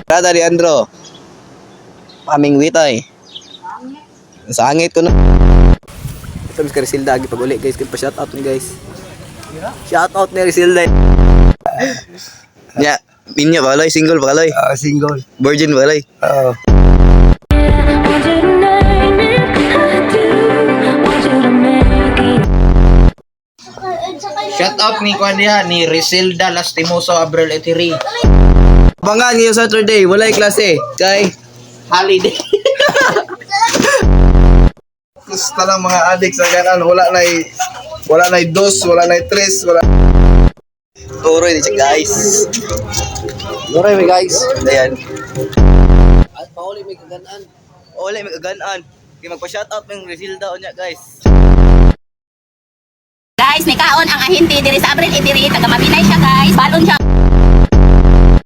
Brother Leandro. Pamingwitay. Sangit ko na. Ito Miss Risilda, agi pag uli guys, pa shout out ni guys. Shout out ni Risilda. Nya, minya ba kaloy, single ba kaloy? Ah, single. Virgin ba kaloy? Oo. Want you to name it, I do. Want you to make it. Shout out ni Kwan diha, ni Risilda Lastimoso Abril Etiri. Abangan ngayong Saturday, walay klase. Kay Holiday. Gusto lang mga adik sa ganan, wala na'y dos, wala na'y tres, wala. Turoy ni siya guys. Turoy mi guys. Ayan. Pauli may kaganan. Pauli may kaganan. Kay magpa-shoutout ng Risilda unya guys. Guys, may kaon ang ahinti diri sa Abril Itiri, taga Mabinay siya guys. Balon siya.